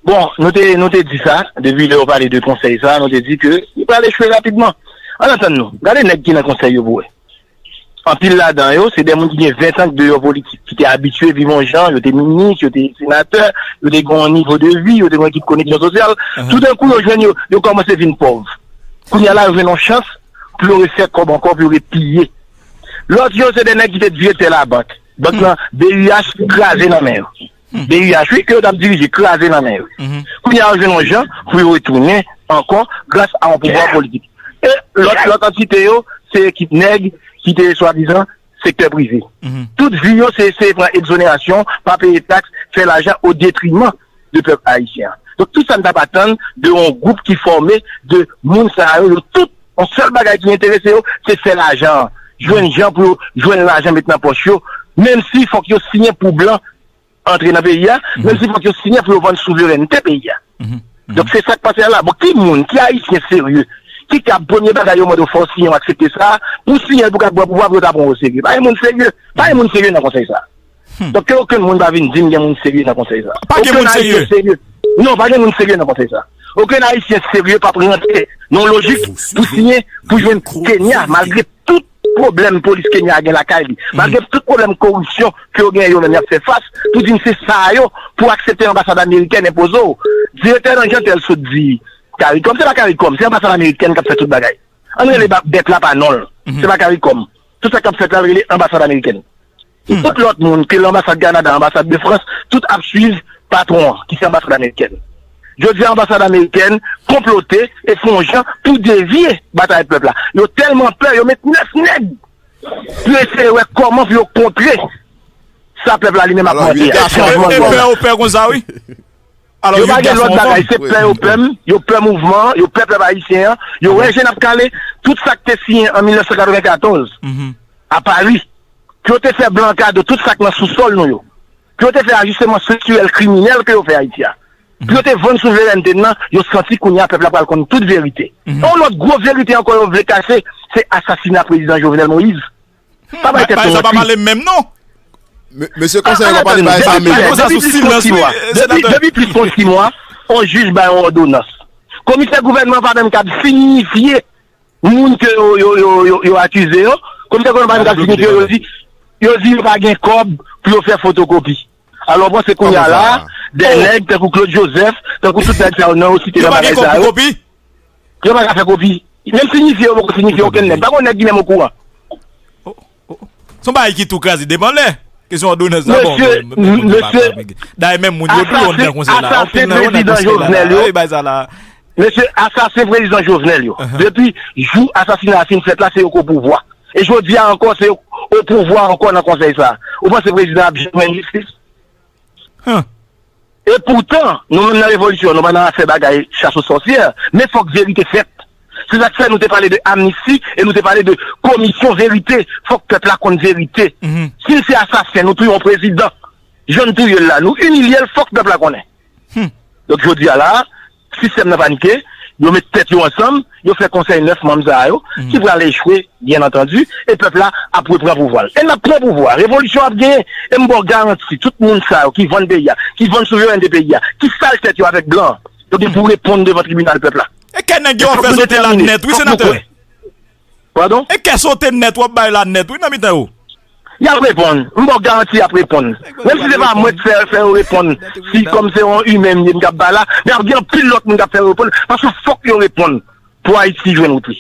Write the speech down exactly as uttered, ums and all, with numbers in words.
Bon, nou te, nou te di sa, depi lè yo pale de konsèy sa, nou te di ke li pral echwe rapidman. Ann antann nou, gade nèg ki nan konsèy yo pou wè. Anpil ladan yo, se de moun ki gen ven tan k deyò politik, ki te abitye viv yon jan, yo te minis, yo te senatè, yo te gen yon nivo de vi, yo te gen yon ekip koneksyon sosyal. Toudenkou, yo jwenn yo, yo kòmanse vin pòv. Kounye a la, yo jwenn yon chans pou yo refè kòb ankò, pou yo repiye. Lòt yo, se de nèg ki te direktè labank. Bank lan, B U H, kraze nan men yo. B U H, wi, ke yo t ap dirije, kraze nan men yo. Kounye a, yo jwenn yon jan pou yo retounen ankò gras a yon pouvwa politik. E lòt, lòt antite yo, se ekip nèg ki te swadizan sektè prive. Tout vi yo, se eseye pran egzonerasyon, pa peye taks, fè lajan o detriman de pèp ayisyen an. Donk, tout sa n t ap atann de yon gwoup ki fòme de moun sa yo, yo tout, yon sèl bagay ki enterese yo, se fè lajan an. Jwenn jan pou yo jwenn lajan met nan pòch yo, menm si fòk yo siyen pou blan antre nan peyi a, menm si fòk yo siyen pou yo vann souverènte peyi a. Donk, se sa k pase a la. Bon, ki moun, ki ayisyen serye, ki kab premye bagay yo mande w fò w siyen, w aksepte sa, pou siyen pou kab pran pouvwa pou yo ta pran w oserye? Pa gen moun serye. Pa gen moun serye nan konsèy sa. Donk, ke okenn moun pa vin di m gen moun serye nan konsèy sa. Pa gen moun serye. Non, pa gen moun serye nan konsèy sa. Okenn ayisyen serye p ap rantre nan yon lojik pou siyen, pou jwenn Kenya, malgre tout pwoblèm polis Kenya a gen lakay li, malgre tout pwoblèm koripsyon ke yo gen yo menm y ap fè fas, pou di m se sa yo pou aksepte anbasad amerikèn enpoze w. Direktè Nan Jantel sot di, Karikòm, se pa Karikòm, se anbasad amerikèn k ap fè tout bagay. Ann rele ba- bèt la pa non l. Se pa Karikòm. Tout sa k ap fèt la, l rele anbasad amerikèn. Tout lòt moun, ke l anbasad Kanada, anbasad de Frans, tout ap swiv patwon an, ki se anbasad amerikèn. Jodi a, anbasad amerikèn konplote e fè yon jan pou devye batay pèp la. Yo tèlman pè, yo met nèf nèg pou eseye wè kòman pou yo kontre sa pèp la li menm ap mande a. Chanjman l. Pè, yo pè konsa, wi. Yo pa gen lòt bagay, se pè yo pè m, yo pè mouvman an, yo pè pèp ayisyen an, yo wè je n ap kale, tout sa k te siyen an mil nèf san katreven katòz a Pari, ke yo te fè blan an kado tout sa k nan sousòl nou yo, ke yo te fè ajisteman estriktirèl kriminèl ke yo fè Ayiti a, pou yo te vann souverènte n nan, yo santi kounye a pèp la pral konn tout verite. Yon lòt gwo verite ankò yo vle kache, se asasina prezidan Jovenel Moïse. Pa bay tèt nou manti. Bagay sa pa pale menm non. Mesye konsèy yo pa pale bagay sa menm. Depi plis pase sis mwa, depi plis pase sis mwa, yon jij bay yon òdonans. Komisè gouvènman pa menm kab sinifye moun ke yo, yo, yo, yo, yo akize yo. Komisè gouvènman pa menm kab sinifye yo, yo di, yo di yo pa gen kòb pou yo fè fotokopi. Alò, w panse kounye a la, de nèg tankou Claude Joseph, tankou tout nèg sa yo, non, yo site nan bagay sa yo. Yo pa ka fè kopi. Menm sinifye, yo poko sinifye okenn nèg. Pa gon nèg ki menm okouran. Se yon bagay ki tou kraze devan lè. Kesyon òdonans la, bon, mesye, dayè menm moun yo tou yo nan konsèy la. Asasen prezidan Jovenel yo. Mesye, asasen prezidan Jovenel yo. Depi jou asasina a fin fèt la, se yo k o pouvwa. E jodi a ankò, se yo o pouvwa ankò nan konsèy sa. Ou panse prezidan ap janm jwenn jistis? E poutan, nou menm nan revolisyon, nou pa nan afè bagay chasse aux sorcières, men fòk verite fèt. Se sa k fè nou te pale de amnisti e nou te pale de komisyon verite. Fòk pèp la konn verite. Si n se asasen, nou touye yon prezidan, jan n touye l la, nou imilye l, fòk pèp la konnen. Donk, jodi a la, sistèm nan panike, yo met tèt yo ansanm, yo fè konsèy nèf manm sa yo, ki pral echwe, byen antandi, e pèp la ap repran pouvwa l. E n ap pran pouvwa. Revolisyon ap genyen. E m ba w garanti, tout moun sa yo ki vann peyi a, ki vann souverènte peyi a, ki sal tèt yo avèk blan an, yo gen pou reponn devan tribinal pèp la. E kè nèg yo ap fè sote la nèt, wi, senatè. Padon? E kè sote nèt w ap bay la nèt, wi, nan mitan yo. Y ap reponn. M ba w garanti y ap reponn. Menm si se pa mwen k fè, fè yo reponn, si kòm se yon imen m ye m k ap bay la, men ap gen anpil lòt moun k ap fè yo reponn, paske fòk yo reponn pou Ayiti jwenn wout li.